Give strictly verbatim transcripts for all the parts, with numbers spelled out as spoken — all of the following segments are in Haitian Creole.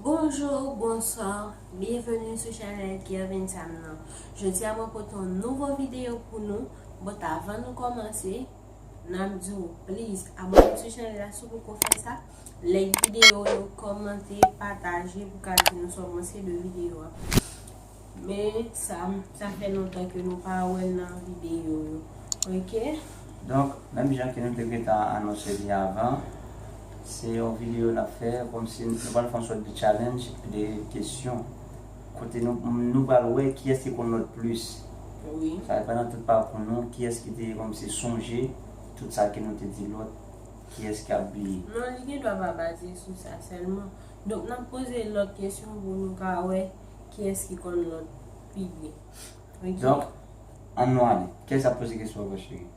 Bonjou, bonswa, byenveni sou chanèl Kervin Sam nan. Jodi a mwen pote yon nouvo videyo pou nou. But avan nou kòmanse, n ap di w, please, abòne sou chanèl la si w poko fè sa. Like videyo yo, kòmante, pataje pou ka di nou sa w panse de videyo a. Men sa, sa fè lontan ke nou pa wè l nan videyo yo. Ok? Donk, menm jan ke nou te gentan anonse li avan, se yon videyo n ap fè, kòmsi nou pral fè yon sòt de challenge de kesyon. Kote nou, nou pral wè kiyès ki konn lòt plis. Wi. Sa vle pandan tout pakou nou, kiyès ki te kòmsi sonje tout sa ke nou te di lòt, kiyès ki ap bliye. Non, li gen dwa pa baze sou sa sèlman. Donk, n ap poze lòt kesyon pou nou ka wè kiyès ki konn lòt pi byen. Ok? Donk, ann nou ale. Kiyès ap poze kesyon ankò, cheri?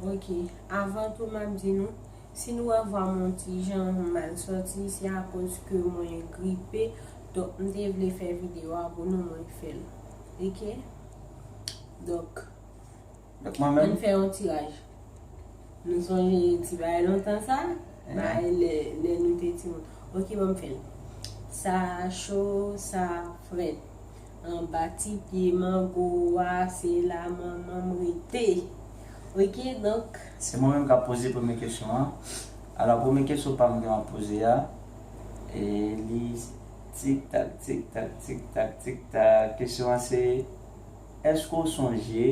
Ok. Avan tou, m ap di nou, si nou wè vwa m yon ti jan mal sòti, se akoz ke mwen gripe. Donk, m te vle fè videyo a pou nou, mwen fè l. Ok? Donk, Donk, mwen menm. Ann fè yon tiraj. Nou sonje ti bagay lontan sa? Bagay lè, lè nou te timoun. Ok, ban m fè l. Sa cho, sa frèt. Anba ti pye mango a, se la manman m rete. Ok, donk. Se mwen menm k ap poze premye kesyon an. Alò, premye kesyon pa m ke m ap poze a, e li tik tak, tik tak, tik tak, tik tak. Kesyon an se, èske w sonje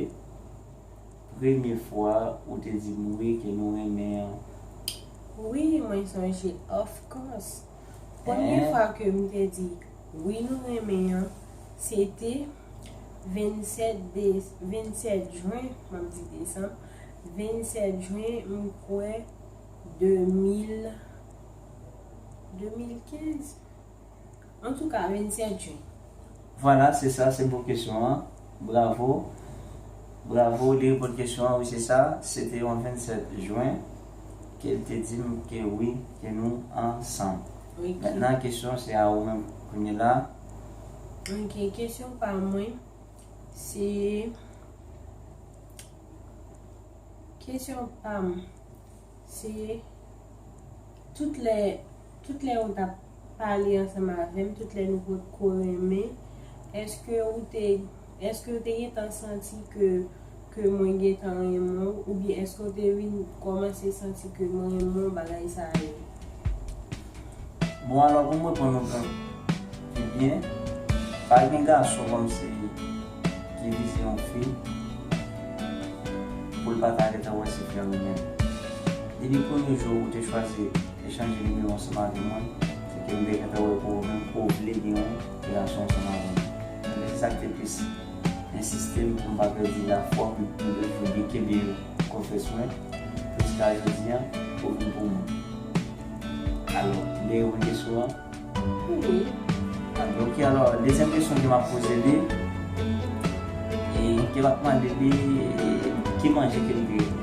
premye fwa ou te di m wi ke nou renmen an? Wi, mwen sonje, of course. Premye fwa ke m te di wi nou renmen an, se te vennsèt de, vennsèt jen, m ap di desanm, vennsèt jen, m kwè, de mil, de mil kenz. Antouka, vennsèt jen. Vwala, se sa, se bon kesyon an. Bravo. Bravo, li reponn kesyon an, wi, se sa. Se te yon vennsèt jen ke l te di m ke wi, ke nou ansanm. Ok. Mentnan, kesyon se a ou menm kounye la. Ok, kesyon pa mwen, se, kesyon pa m, se tout lè, tout lè ou t ap pale ansanm avè m, tout lè nou potko renmen, èske ou te, èske ou te gentan santi ke, ke mwen gentan renmen w, oubyen èske ou te vin kòmanse santi ke mwen renmen w, bagay sa yo? Bon, alò, pou m reponn ou pi byen, pa gen gason kòmsi ki vize yon fi pou l pa ta gentan wè se fi an li menm. Depi premye jou ou te chwazi echanje nimewo ansanm avè mwen, se ke m te gentan wè ke ou menm ou vle gen yon relasyon ansanm avè m. Men se sa k te plis ensiste m pou m pa pèdi lafwa m, m te toujou byen kenbe konfyans mwen. Jiska jodi a, ou vin pou mwen. Alò, m te reponn kesyon an? Wi. Ok, alò, dezyèm kesyon ke m ap poze li, e ke m ap mande li, e, ki manje ke l te renmen?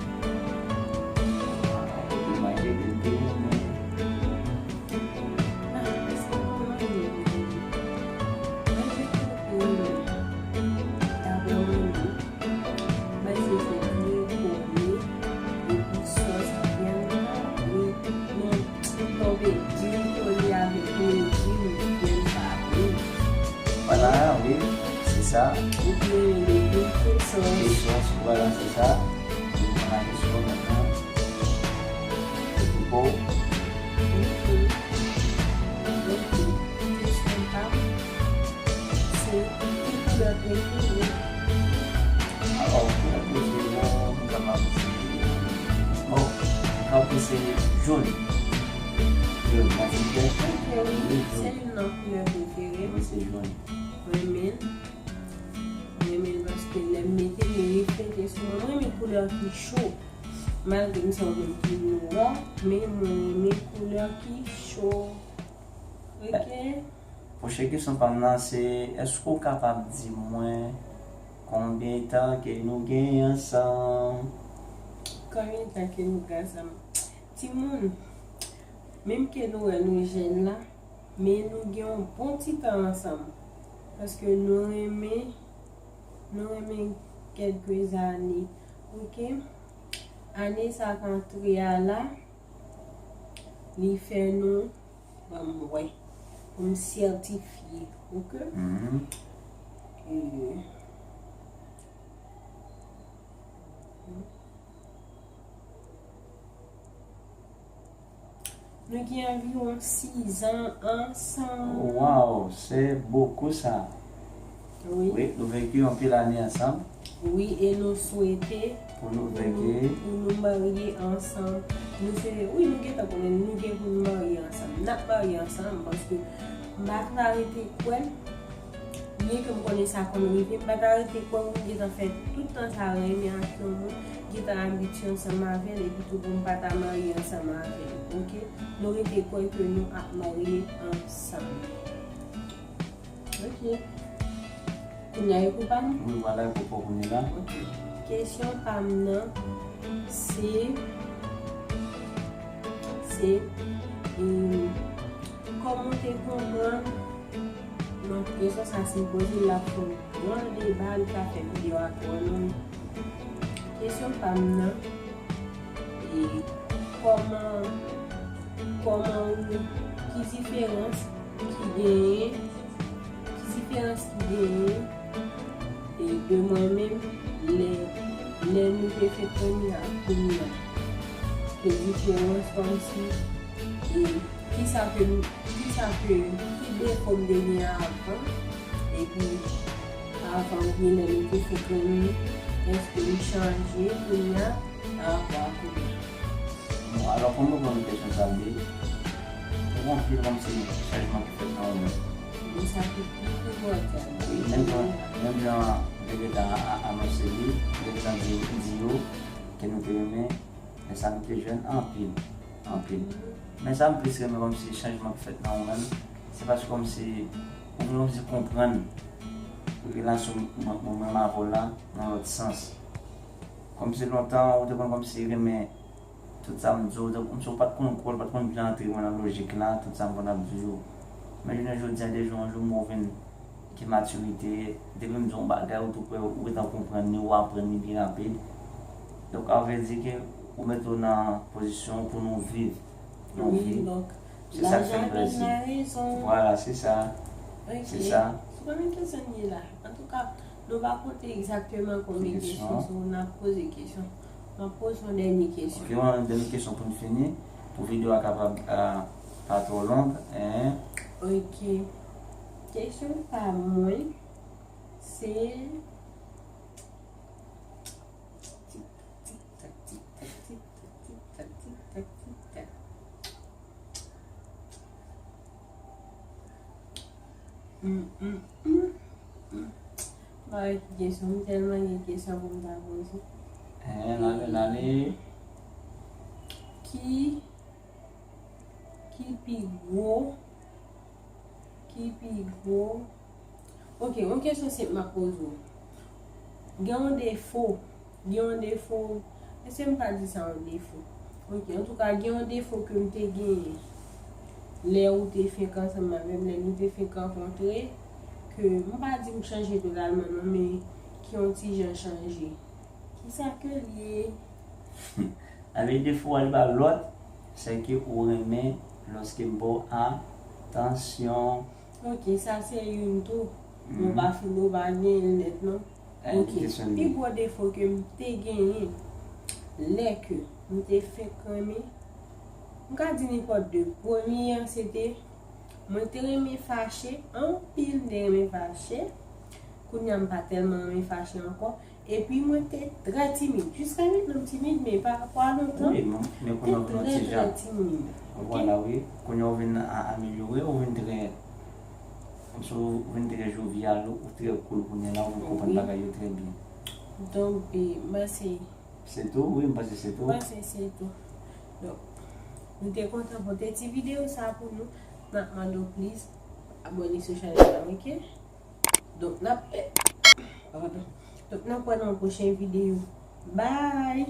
Ki manje ke l te renmen? Ah, èske ou konn manje ke l te renmen? Daprè mwen, non. Mwen se fè diri kole, epi sòs byen kale, men tonbe diri kole avèk legim byen kale. Vwala, wi, se sa. Ou byen legim, tout sòs. Tout sòs, vwala, se sa. Ou pran la kesyon mentnan. Epi po. Ok. Ok. Kesyon pa m. Se ki koulè prefere? Alò, koulè prefere mwen, m kapab di, bon, m kapab di se jòn. Jòn, mwen di klè. Ok, wi, wi, jòn. Se youn nan koulè prefere m. Wi, se jòn. Renmen l. Renmen l paske lè m mete l, li reflete sou mwen. Mwen renmen koulè ki cho. Malgre m se yon moun ki nwa, men mwen renmen koulè ki cho. Ok. Pwochen kesyon pa m nan se, èske w kapab di mwen konbyen tan ke nou genyen ansanm? Konbyen tan ke nou gen ansanm? Timoun, menm ke nou wè nou jèn la, men nou gen yon bon ti tan ansanm. Paske nou renmen, nou renmen kèlke zane. Ok? Ane sa k antre a la, li fè nou, ban m wè. pou m sètifye, oke? Mhm. E, nou gen anviwon sis an ansanm. Waw, se bokou sa. Wi. Wi, nou veki anpil ane ansanm. Wi, e nou swete Pou nou pou nou, veki. Pou nou marye ansanm. Nou swete, wi, nou gentan konnen nou gen pou nou marye ansanm. N ap marye ansanm paske m pa t ka rete kwè. Byen ke m konnen sa konn rive, m pa t ka rete kwè pou m gentan fè tout tan sa renmen ak yon moun, gentan abitye ansanm avè l, epi tou pou m pa ta marye ansanm avè l, oke? Nou rete kwè ke nou ap marye ansanm. Oke. Kounye a e pou pa m? Wi, vwala, e pou pa w kounye la. Oke. Kesyon pa m nan, se, se, e, kòman w te konprann? Donk, kesyon sa, si m poze l, l ap fè yon gran deba, li ka fè videyo a twò long. Kesyon pa m nan, e, kòman, kòman ou, ki diferans ki genyen, ki diferans ki genyen, e, de mwen menm, lè, lè nou te fenk renmen ak kounye a? Ke diferans kòmsi, e, kisa ke nou, kisa ke, ki defo m te gen avan, epi avan oubyen lè nou te fenk renmen, èske li chanje kounye a parapò a kounye a? Bon, alò, kòm ou konn kesyon sa, li, ou gen anpil kòmsi chanjman ki fèt nan ou menm. Men sa ki pi primòdyal. Wi, menm jan, menm jan te gentan a-, a-, anonse li, te gentan di, di yo ke nou te renmen, men sa nou te jwenn anpil, anpil. Men sa m plis renmen kòmsi chanjman ki fèt nan ou menm, se paske kòmsi ou vin kòmsi konprann relasyon mwen, mwen menm avè w la nan lòt sans. Kòmsi lontan ou te konn kòmsi renmen tout sa m di w, te, kòmsi ou pa t konn kwè, ou pa t konn byen antre nan lojik la, tout sa m konn ap di w. Men jounen jodi a, de jou an jou, mwen vin gen matirite, depi m di w yon bagay, ou tou prè, ou gentan konprann li, ou aprann li byen rapid. Donk, sa vle di ke ou mete w nan pozisyon pou nou viv yon vi. Wi, donk, Se sa k fè m plezi. Vwala, se sa. Se sa. Se konbyen kesyon n ye la? Antouka, nou pa konte egzakteman konbyen kesyon, so n ap poze kesyon. M ap poze yon dènye kesyon. Ok, yon dènye kesyon pou n fini, pou videyo a kapab, ah, pa twò long. Hein? Ok. Kesyon pa mwen, se Tik tak, tik tak, tik tak, tik tak, tik tak, tik tak. Hum, hum, hum, hum. Mwen gen kesyon, m tèlman gen kesyon pou m ta poze. Hein, n ale, n ale. Ki, ki pi gwo, ki pi gwo Ok, yon kesyon senp m ap poze w. Gen yon defo, gen yon defo, èske m ka di sa yon defo? Ok, antouka, gen yon defo ke m te genyen lè ou te fenk ansanm avè m, lè nou te fenk rankontre, ke m pa di m chanje totalman non, men ki yon ti jan chanje. Kisa ke l ye? Avèk defo a, li pa lòt, se ke ou renmen lòske m ba w atansyon. Ok, sa se youn tou. Nou pa fin, nou pa genyen l nèt non. Ok, pi gwo defo ke m te genyen lè ke m te fenk renmen, m ka di nenpòt de. Premye an, se te, mwen te renmen fache, anpil m te renmen fache. Kounye a, m pa tèlman renmen fache ankò. Epi mwen te trè timid. Jiska mentnan m timid, men pa rapò a lontan, m te trè, trè timid. Vwala, wi. Kounye a ou vin a-, amelyore, ou vin trè, kòmsi ou vin trè jovyal, ou trè cool kounye a la, ou vin konprann bagay yo trè byen. Donk, e, m panse. Se tou, wi, m panse se tou. M panse se tou. Donk, nou te kontan pote ti videyo sa pou nou. N ap mande w please abòne sou chanèl la, ok? Donk, n ap, eh, padon. Donk, n ap wè nan yon pwochen videyo. Bye!